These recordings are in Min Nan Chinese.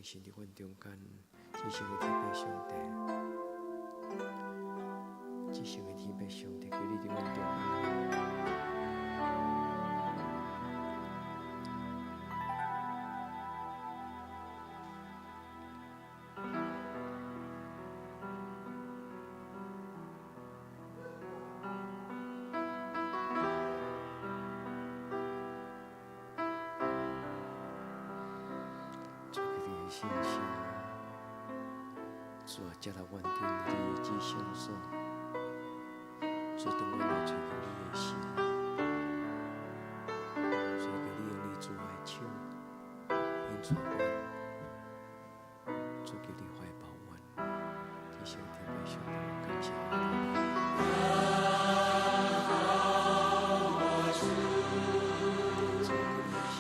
聖神佇阮中間，至聖的天父上帝，至聖的天父上帝，求你佇阮中間。主，求你的聖神，主啊，接納阮進入你的至聖所，主，當阮來揣求你的時，求你用你慈愛的手引帶阮，主，求你懷抱阮，至聖天父上帝，感謝你。主，求你的聖神，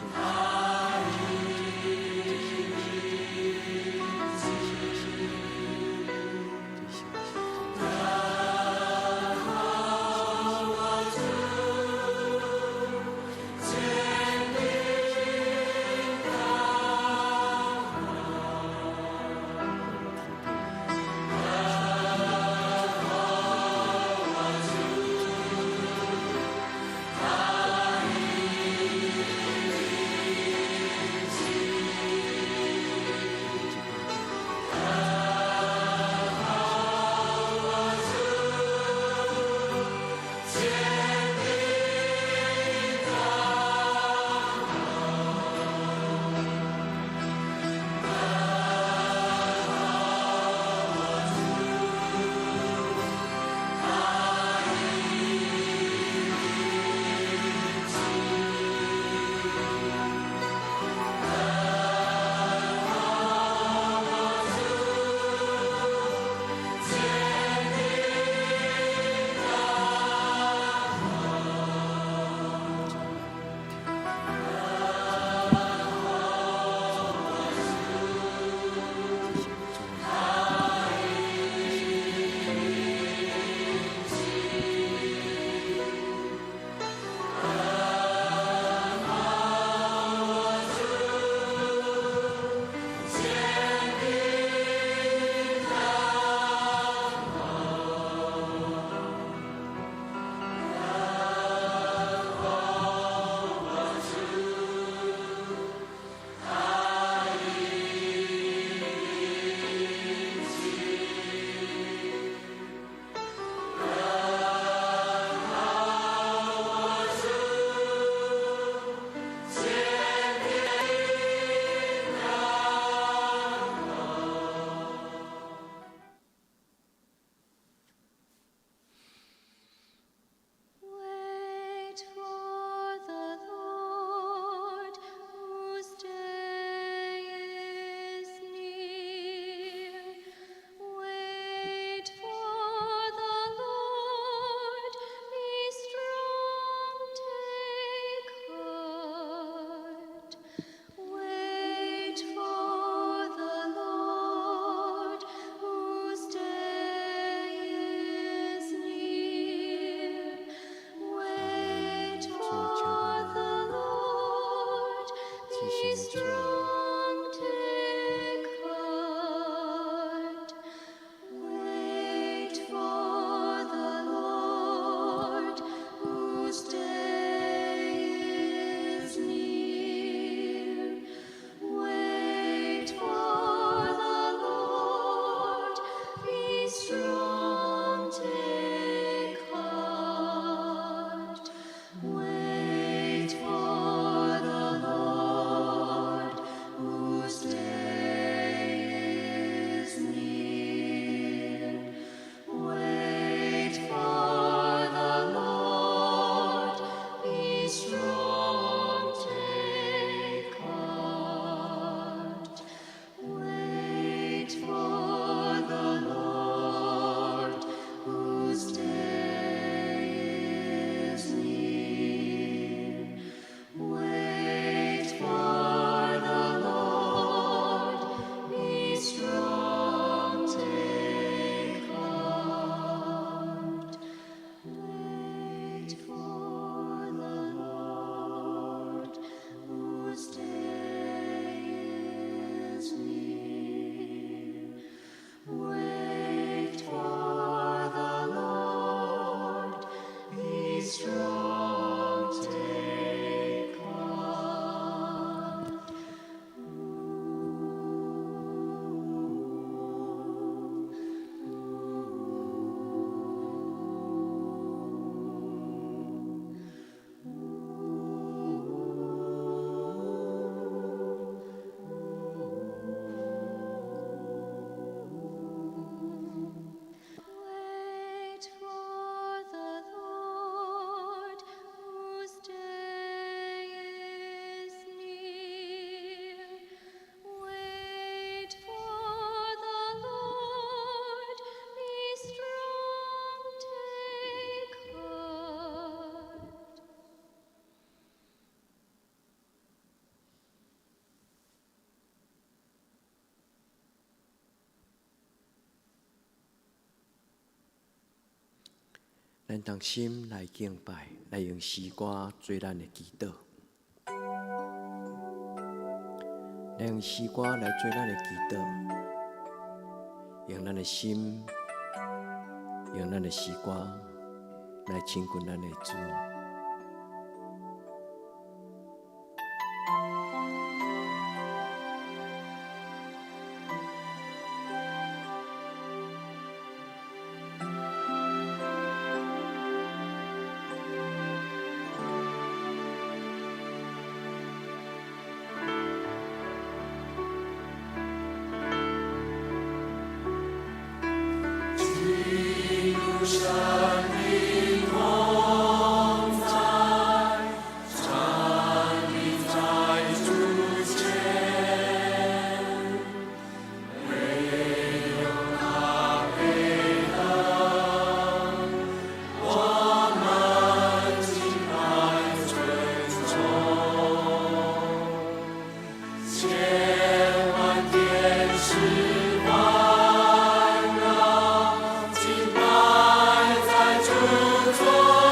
至聖的聖至聖的聖至聖的聖。 Wait for the Lord, whose day is near. Wait for the Lord, be strong, take heart. Wait for the Lord, whose day is near. Wait for the Lord, be strong, take heart. Wait for the Lord, whose day is near. Wait for the Lord, be strong, take heart. Wait for the Lord, 咱同心來敬拜，來用詩歌做咱的祈禱。來用詩歌來做咱的祈禱，用咱的心，用咱的詩歌來親近咱的主。主。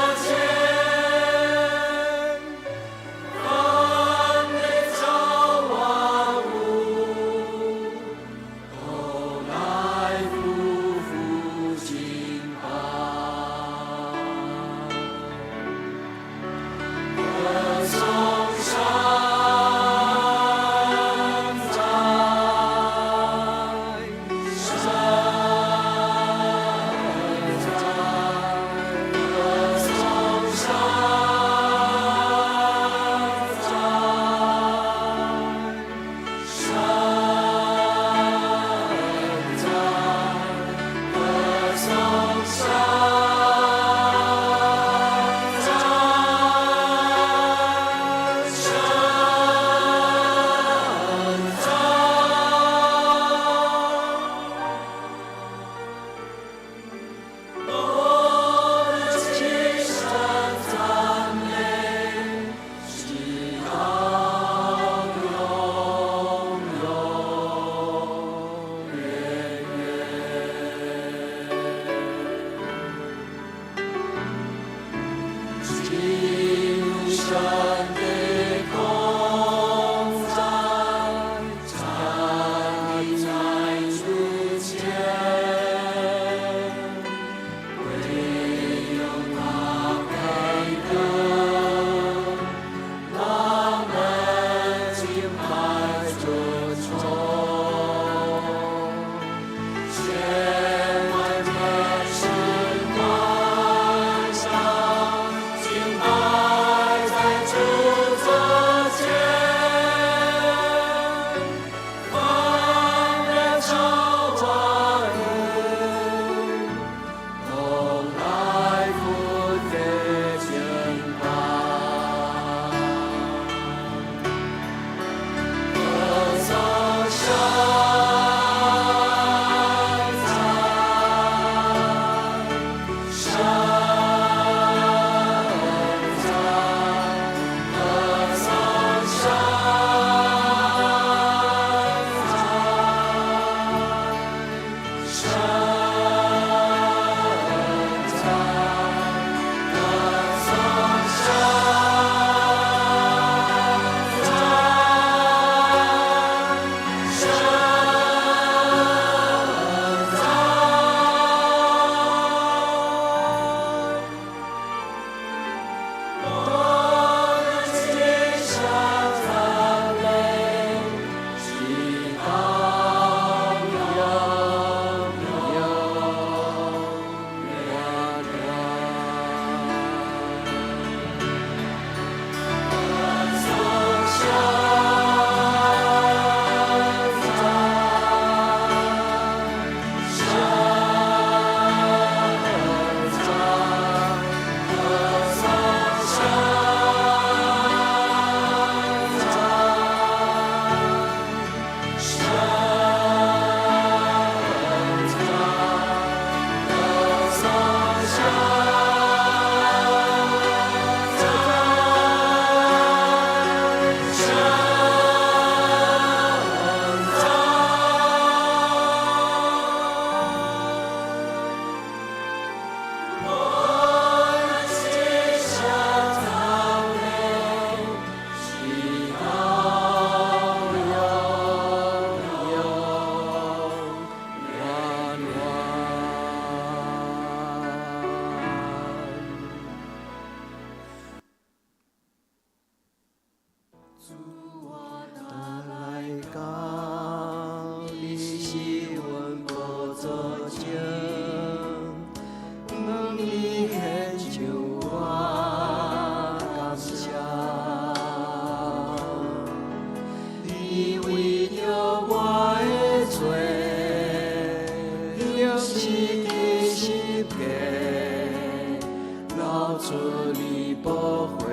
出你寶血，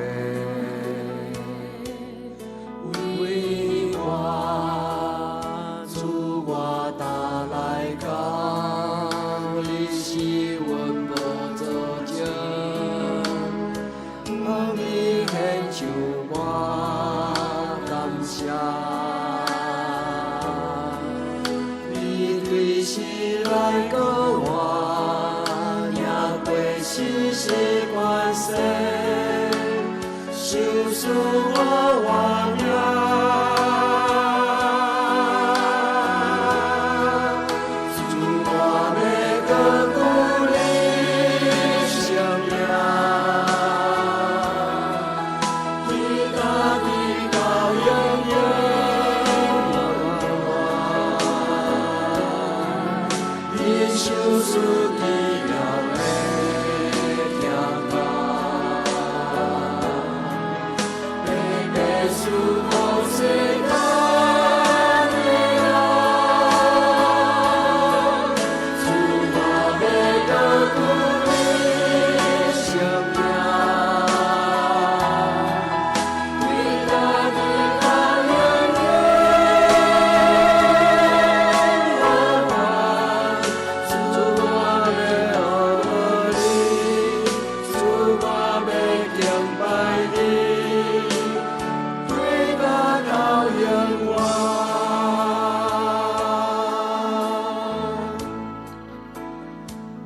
為我，主我踏來到，你是阮寶座前，你獻上我感謝。你對死來膏我，贏過死是權勢，賞賜我活命。主，我欲高舉你聖名，對大地到永永遠遠，你賞賜奇妙的疼痛，白白賜予世間的人。主，我欲高舉你聖名，對大地到永永遠遠。主，我欲學你，主，我欲敬拜你，對大到永遠。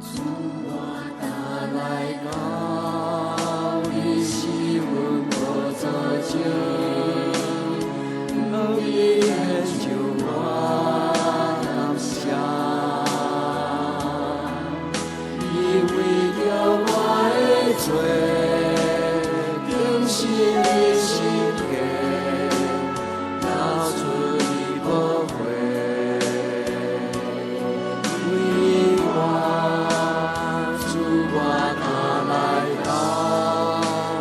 主，我踏來到，你是阮寶座前，你獻上我感謝。你為著我的罪，釘死佇十架，流出你寶血，為我，主，我踏來到，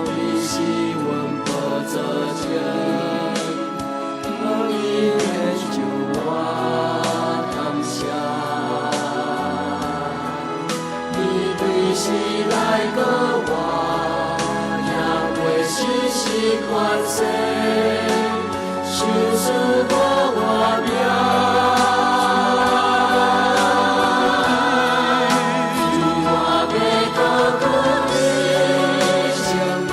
你是阮寶座前，你獻上我感謝。你對死來膏我，贏過死是權勢，賞賜我活命。主，我欲高舉你聖名，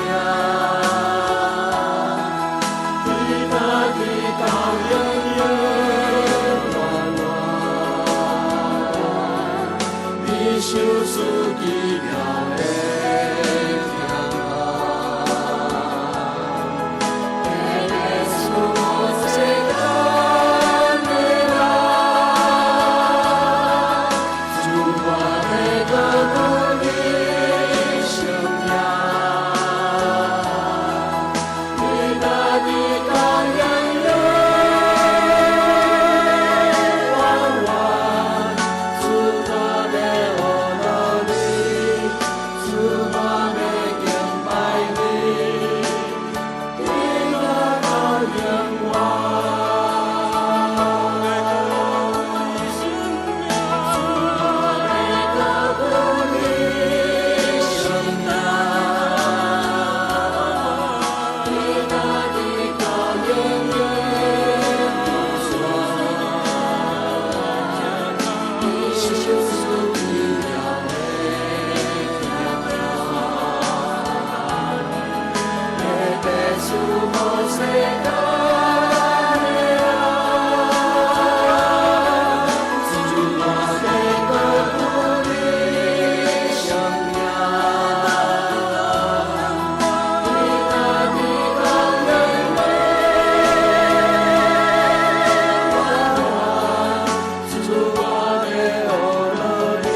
對大地到永永遠遠，你賞賜奇妙的疼痛，白白賜予世間的人。主，我欲高舉你聖名，對大地到永永遠遠。主，我欲學你，主，我欲敬拜你，對大到永遠。主，我欲高舉你聖名，對大地到永永遠，你賞賜奇妙的疼痛，白白賜予世間的人。主，我欲高舉你聖名，對大地到永永遠遠。主，我欲學你，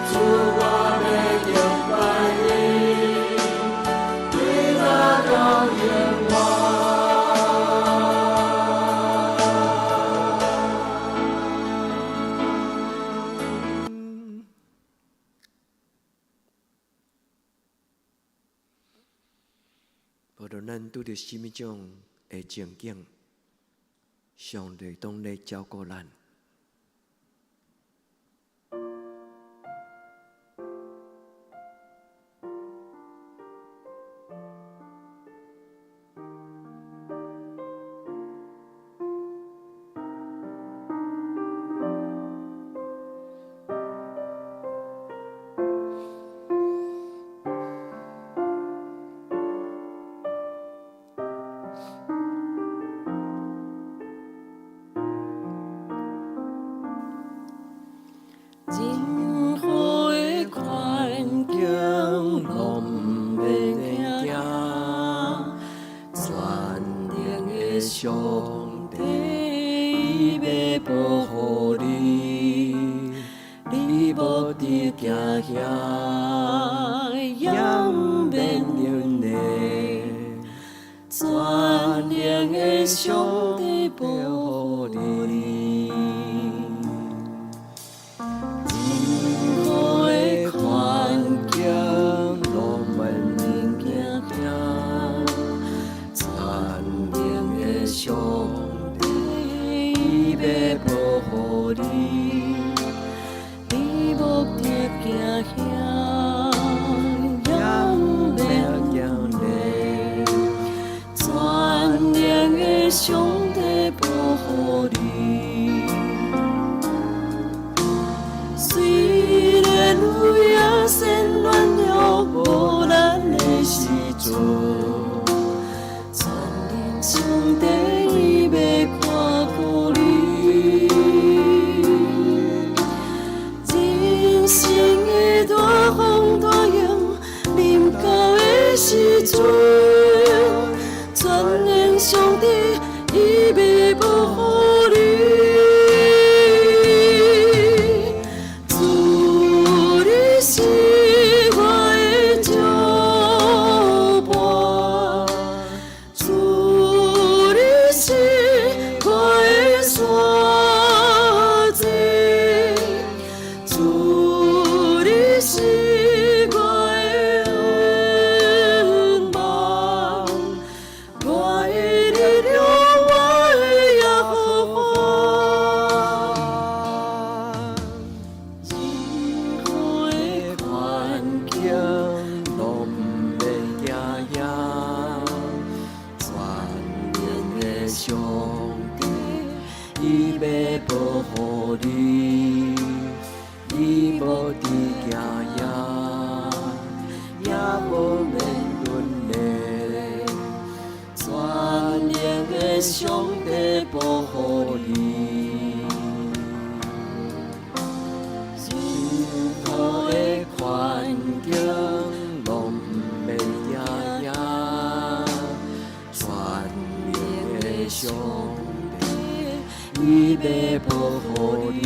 主，我欲敬拜你，對大到永遠。無論咱拄著啥物種的情景，上帝攏咧照顧咱。上帝，伊欲保護你，你無得驚嚇，也毋免忍的。全能的上帝保護你。任何的環境攏免驚嚇，全能的上帝伊欲保護你，你無得驚嚇，也毋免驚的。全能的上帝保護你。雖然有野獸軟弱無力的時陣，全能上帝伊欲看顧你。人生的大風大浪臨到的時陣，全能上帝伊欲保護你。主，你是我的石伴，主，你是我的山寨，主，你是我的恩望，我的力量，我的耶和華。任何的環境攏毋免驚嚇，全能的上帝伊欲保護你，你無得驚嚇，也無免忍的。全能的上帝保護你。任何的環境攏毋免驚嚇，全能的上帝伊欲保護你，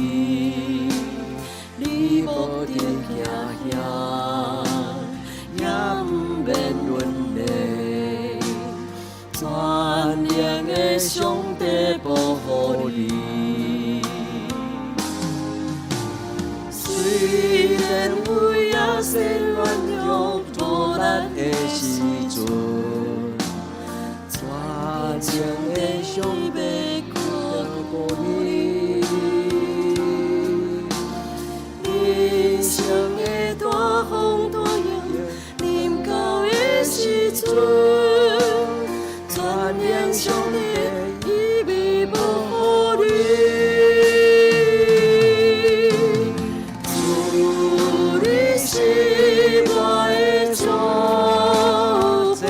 你無得驚嚇，也毋免忍的。全能的上帝保護你。雖然有野獸軟弱無力的時陣，全能的上帝看顧你。人生的大風大浪臨到的時陣，全能上帝伊欲保護你。主，你是我的石伴，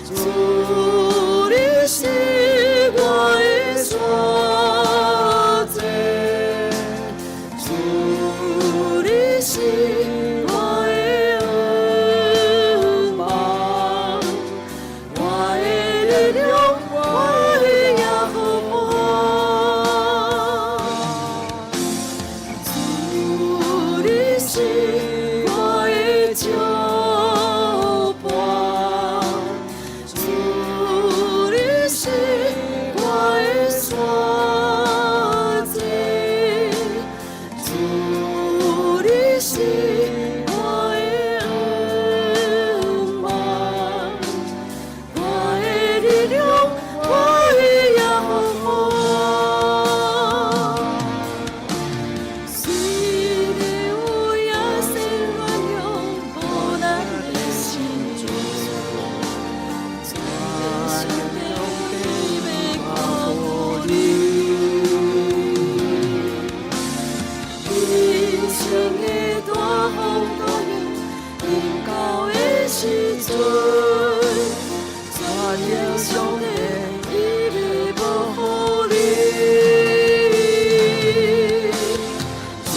主，你是我的山寨，主，你是我的恩望，我的力量，我的耶和華。主，你是我的石伴，主，你是我的山寨，主，你是我的恩望，我的力量，我的耶和華。雖然有野獸軟弱無力的時陣，全能上帝伊欲看顧你。人生的大風大浪臨到的時陣，全能上帝伊欲保護你。主，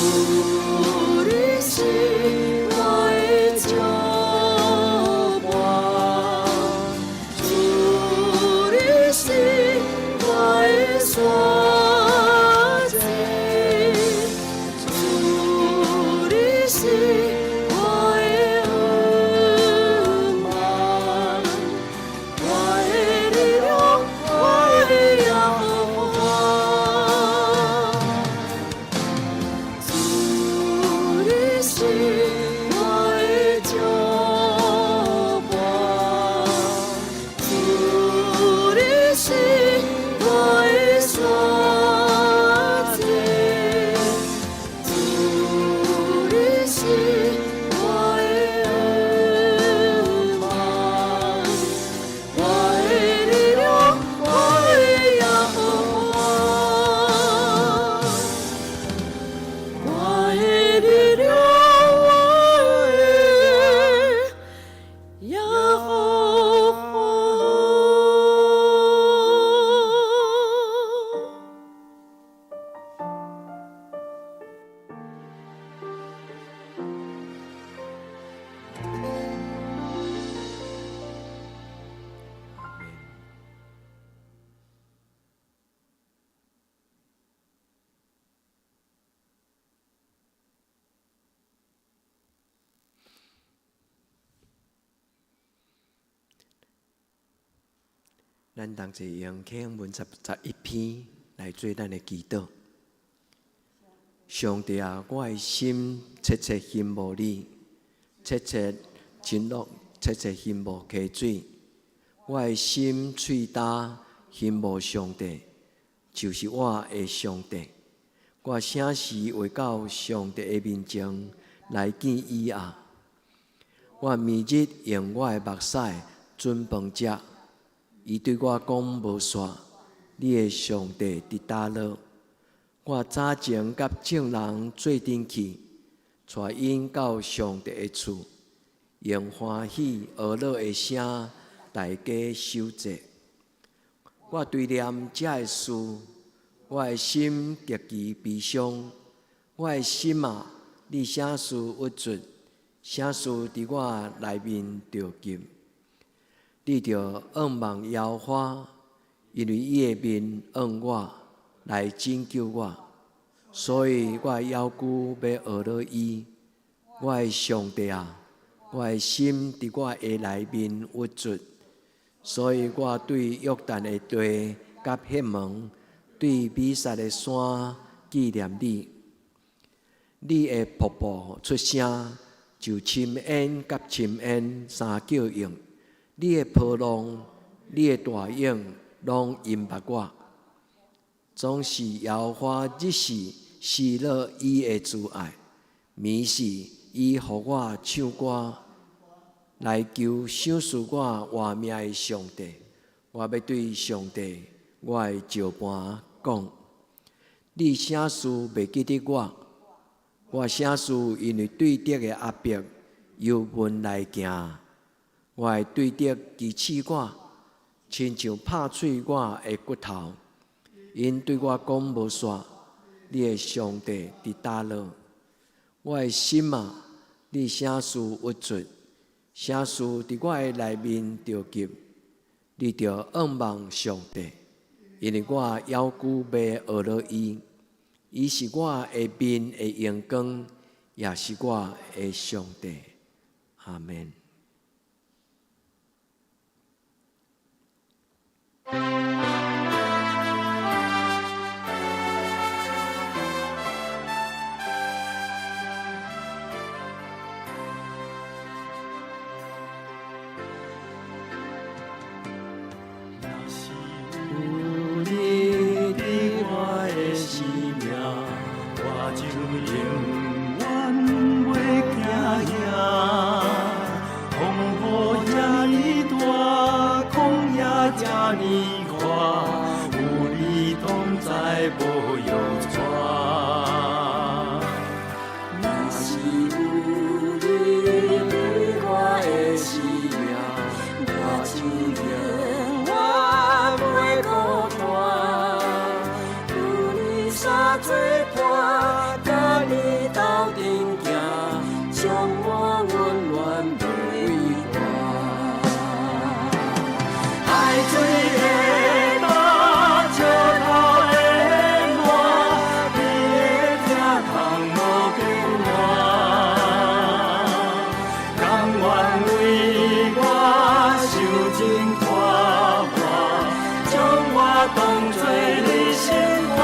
你是我的石伴，主，你是咱同齊用啟航文11篇來做咱的祈禱。上帝啊，我的心切切欣慕你，切切真樂，切切欣慕溪水。我的心喙焦欣慕上帝，就是我的上帝。我啥時會到上帝的面前來見伊啊？我暝日用我的目屎準飯食。伊對我講無煞，你的上帝佇佗落？我早前佮眾人做陣去，帶𪜶到上帝的厝，用歡喜呵樂的聲，大家守節。我追念這个事，我的心極其悲傷。我的心啊，你啥事鬱卒？啥事佇我內面著急？你著仰望耶和華，因為伊的面向我來拯救我，所以我猶閣欲呵咾伊。我的上帝啊，我的心佇我的內面鬱卒，所以我對約旦的地佮赫門，對米薩的山紀念你。你的瀑布出聲，就深淵佮深淵相叫應。你的波浪，你的大湧，攏淹沒我。總是耶和華日時施落伊的慈愛，暝時伊予我唱歌來求賞賜我活命的上帝。我欲對上帝，我的石磐講：你啥事袂記得我？我啥事因為對敵的壓迫，憂悶來行？我的對敵譏刺我，親像拍碎我的骨頭。𪜶對我講無煞，你的上帝佇佗落？我的心啊，你啥事鬱卒？啥事佇我的內面著急？你著仰望上帝，因為我猶閣欲呵咾伊。伊是我的面的榮光，也是我的上帝。阿門。若是有你佇我的生命，我就永遠袂驚嚇。風雨遐爾大，曠野這爾闊，有你同在無用掣。若是有你佇我的生命，我就永遠袂孤單。有你相做伴，佮你鬥陣行，充滿溫暖袂寒。海水會焦，石頭會爛，你的疼痛無變換。甘願為我受盡拖磨，將我當作你心肝。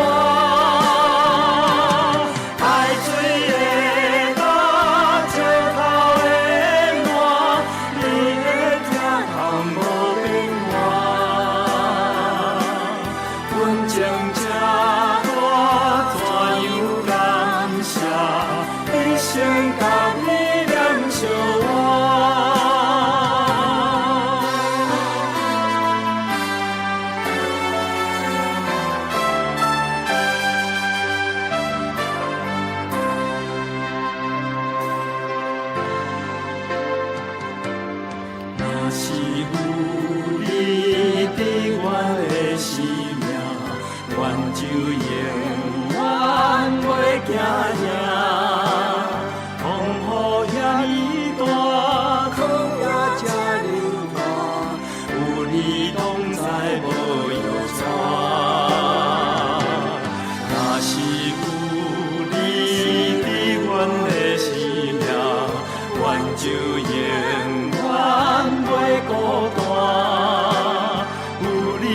海水會焦，石頭會爛，你的疼痛無變換。溫情這大，怎樣感謝？一生共你念相活。若是有你佇阮的生命，阮就永遠袂驚嚇。風雨遐爾大，曠野這爾闊，有你同在無用掣。若是有你佇阮的生命，阮就永遠袂孤單。有你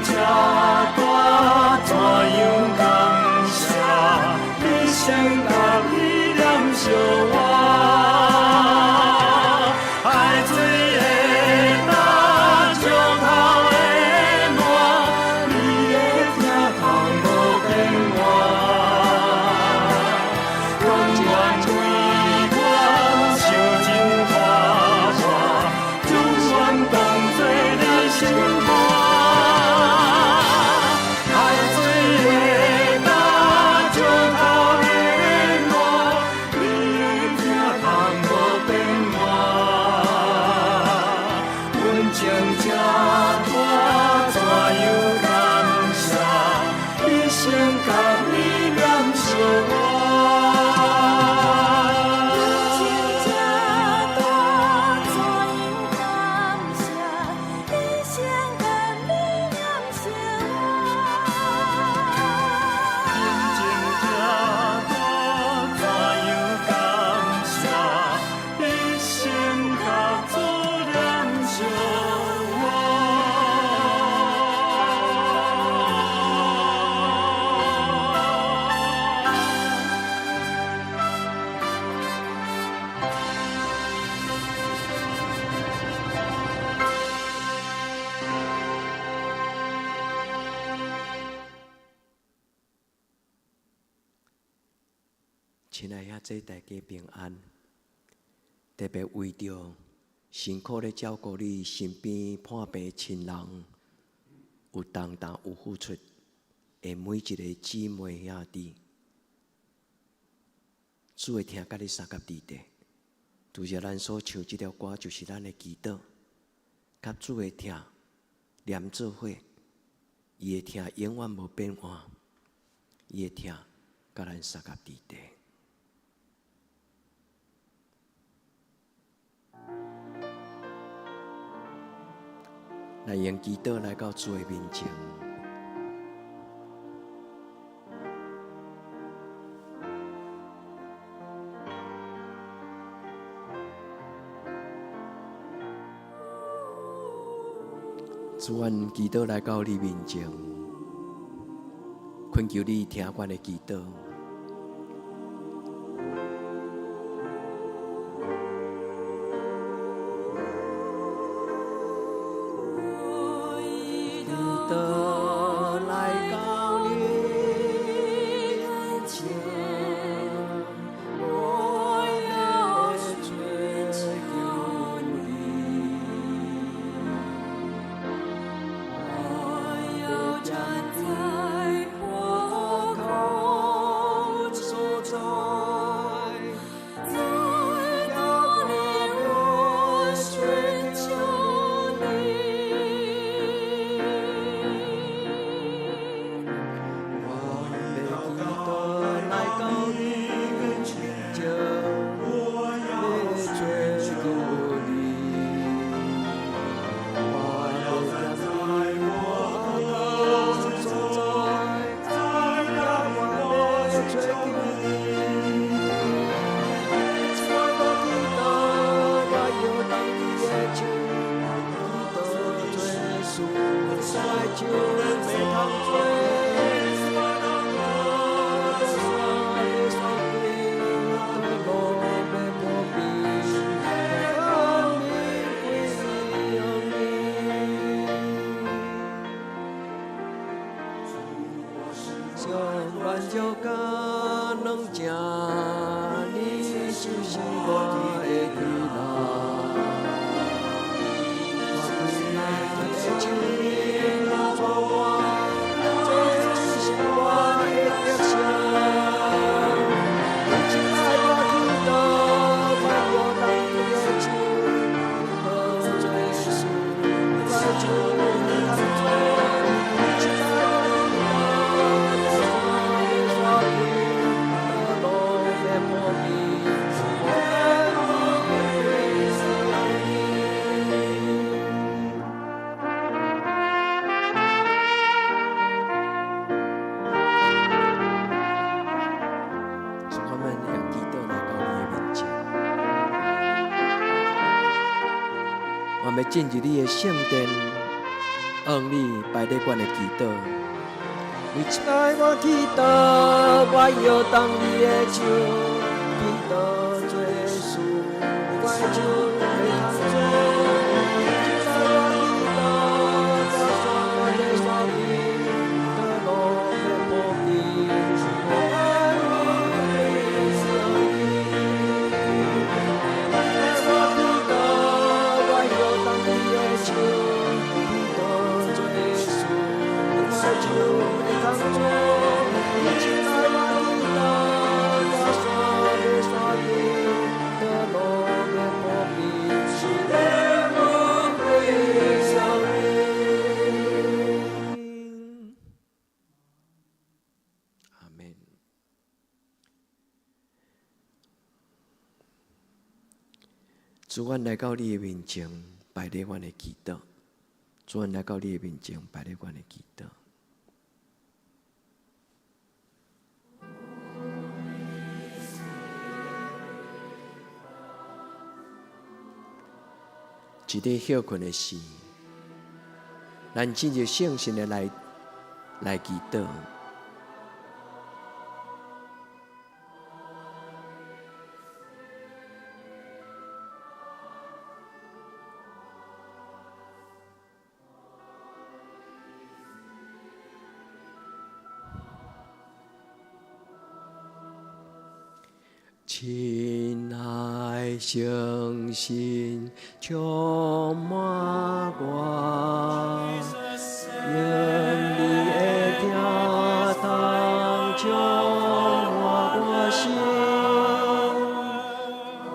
這大，怎樣感謝？一生佮你念相活。海水會焦，石頭會爛，你的疼痛無變換。永遠為我受盡苦難，永遠當作你心肝。海水會焦，石頭會爛，你的疼痛無變換。恩情這大，怎樣感謝？一生佮你念相活。恩情這大，怎樣感謝？一生佮你念相活。恩情這大，怎樣感謝？一生佮主念相活。親愛兄弟，大家平安。特別為著辛苦咧照顧你身邊破病親人，有擔當有付出的每一個姊妹兄弟，主會疼佮你相佮佇咧。拄才咱所唱這條歌，就是咱的祈禱，佮主的疼連做伙，伊的疼永遠無變換，伊的疼佮咱相佮佇咧。來用祈禱來到主的面前。主，阮祈禱來到你面前，懇求你聽阮的祈禱。我祈禱來到你面前，我要尋求你，我要站在破口所在，在那裡我尋求你。我欲祈禱來到你面前，我要欲尋求你，我要站在破口所在，在那裡我尋求你。我祈禱，我搖動你的手，祈禱做事來手袂通做。山的山開，道路欲破病，我命歸予你。上萬石甲軟正，你就是我的氣力。我規的手你帶我，這就是我的得勝。一擺我祈禱，我搖動你的手，祈禱做事來手袂通做。一擺我祈禱，山的山開，道路欲破病，我命歸予你。主，我們用祈禱來到你的面前，我們要進入你的聖殿，愛向你擺禮阮的祈禱。你愛我祈禱，我搖動你的手，祈禱做事，我的手會通做。你愛我祈禱，我山的山邊，道路的坡邊，我愛你的我祈禱，我搖動你的手，祈禱做事，我的手會通做。你愛我祈禱，我山的山邊，道路的坡邊，是你我的生命。阿門。主，阮來到你的面前，擺禮阮的祈禱。主，阮來到你的面前，擺禮阮的祈禱。一日歇睏的時，咱進入聖神的來祈禱。親愛聖神充滿我，用你的疼痛充滿我心。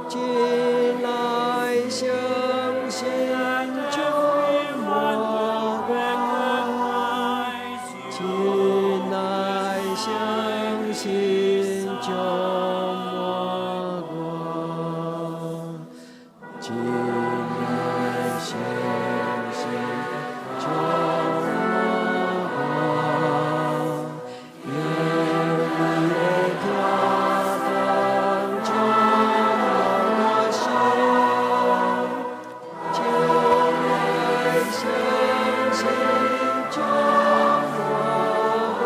親愛聖神充滿我，親愛聖神充滿我，親愛聖神充滿我，用你的疼痛充滿我心。親愛聖神充滿我，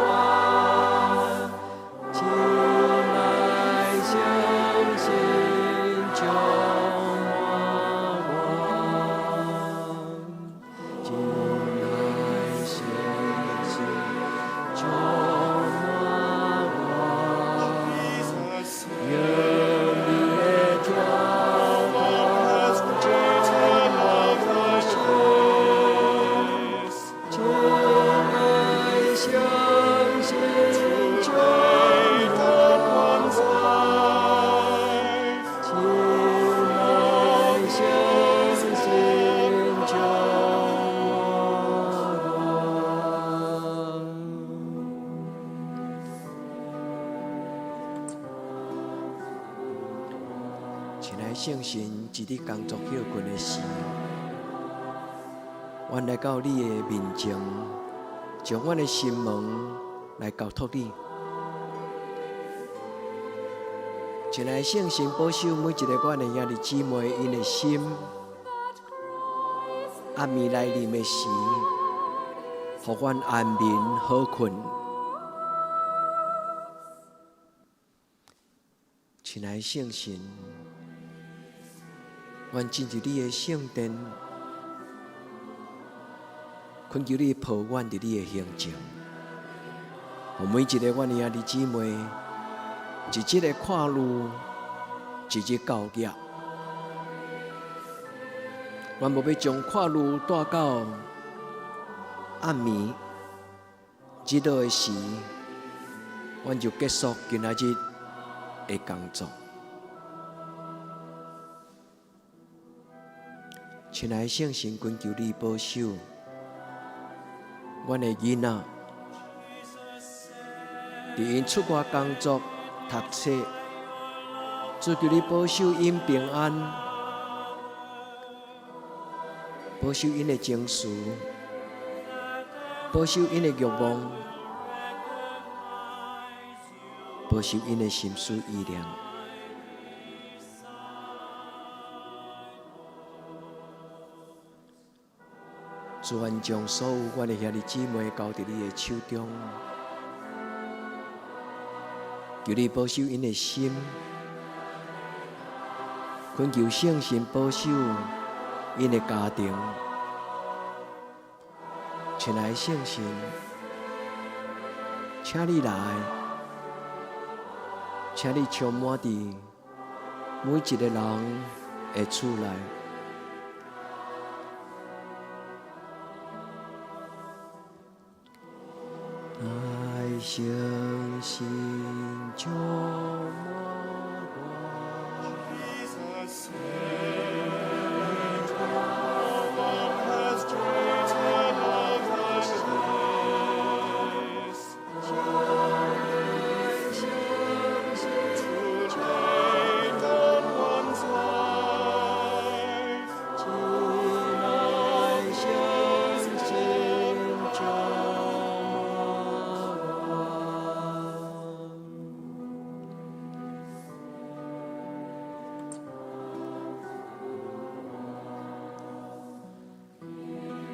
親愛聖神充滿我，親愛聖神充滿我，用你的疼痛充滿我心。親愛聖神充滿我，親愛聖神充滿我。親愛聖神，一日工作歇睏的時，阮來到你的面前，將阮的心門來交託你。親愛聖神保守每一個阮的兄弟姊妹𪜶的心，暗暝來臨的時，予阮安眠好睏。親愛聖神，阮進入你的聖殿，懇求你抱阮佇你的胸前，予每一個阮的兄弟姊妹，一日的看路，一日到業。阮無欲將看路帶到暗暝日落的時，阮就結束今仔日的工作。親愛聖神，懇求你保守阮的囡仔，佇𪜶出外工作、讀冊，主求你保守𪜶平安，保守𪜶的情緒，保守𪜶的慾望，保守𪜶的心思意念。主，阮將所有阮的兄弟姊妹交佇你的手中，求你保守𪜶的心，懇求聖神保守𪜶的家庭。親愛的聖神，請你來，請你充滿佇每一個人的厝內。愛相信充滿我。 Jesus said, "No one has greater love than this, to lay down one's life." 親愛相信充滿我。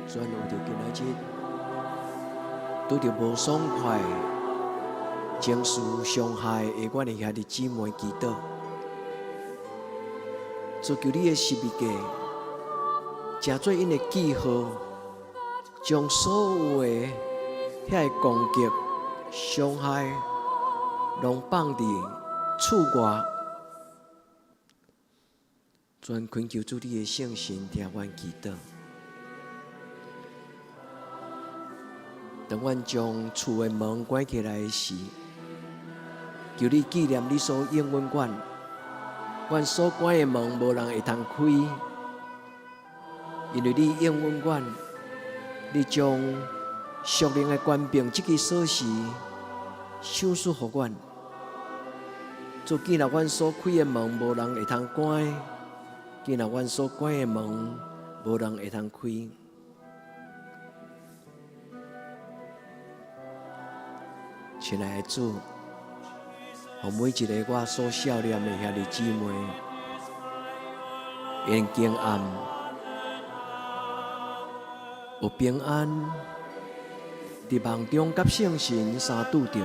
主，為著今仔日拄著無爽快、情緒傷害的阮的兄弟姊妹祈禱，主，求你的十字架，成做𪜶的記號，將所有的遐个攻擊、傷害，攏放佇厝外。主，懇求主你的聖神聽阮祈禱。當阮將厝的門關起來時，求你紀念你所應允阮，阮所關的門無人會通開，因為你應允阮，你將屬靈的權柄這支鎖匙賞賜予阮。主，既若阮所開的門無人會通關，既若阮所關的門無人會通開。親愛的主，予每一个我所想念的兄弟姊妹，𪜶平安，有平安，佇夢中佮聖神相拄著。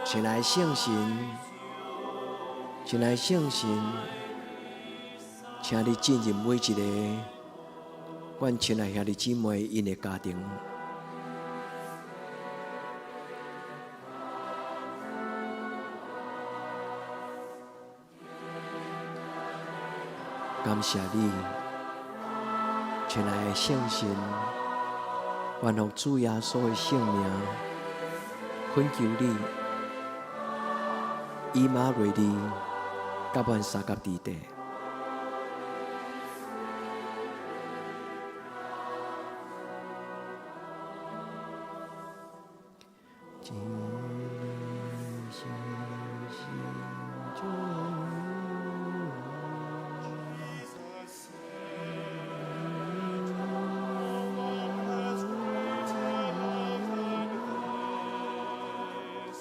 親愛的聖神，親愛的聖神，請你進入每一个阮親愛兄弟姊妹𪜶的家庭。感謝你，親愛的聖神，願奉主耶穌的聖名，懇求你，以馬內利，佮阮相佮佇地。親愛聖神充 Jesus said, "No one has greater love than this,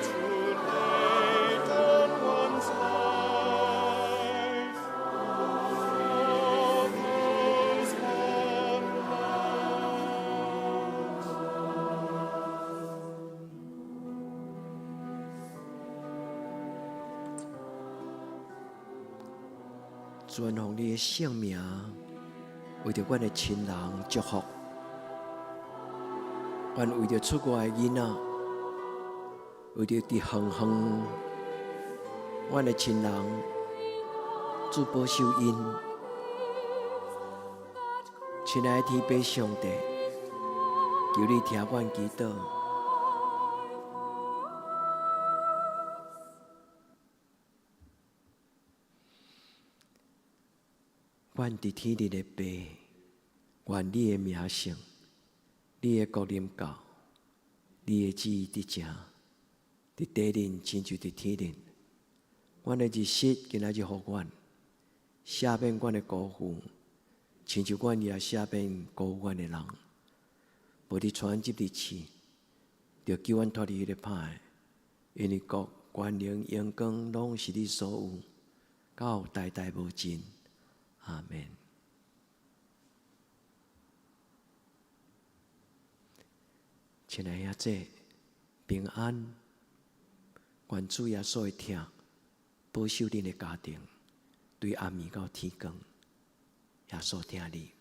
to lay down one's life for those one loves." 主，願奉你的聖名，為著阮的親人祝福，願為著出外的囡仔，為著佇遠方阮的親人，主保守𪜶。親愛的天父上帝，求你聽阮祈禱。阮佇天頂的父，願你的名聖，你的國臨到，你的旨意得成，佇地頂親像佇天頂。阮的日食今仔日予阮，赦免阮的辜負，親像阮也赦免辜負阮的人。無你帶阮入去試，著救阮脫離彼个歹的，因為國、權能、榮光，攏是你所有。到代代無盡。阿門。親愛兄姊，平安，願主耶穌的疼保守恁的家庭，對暗暝到天光，耶穌疼你。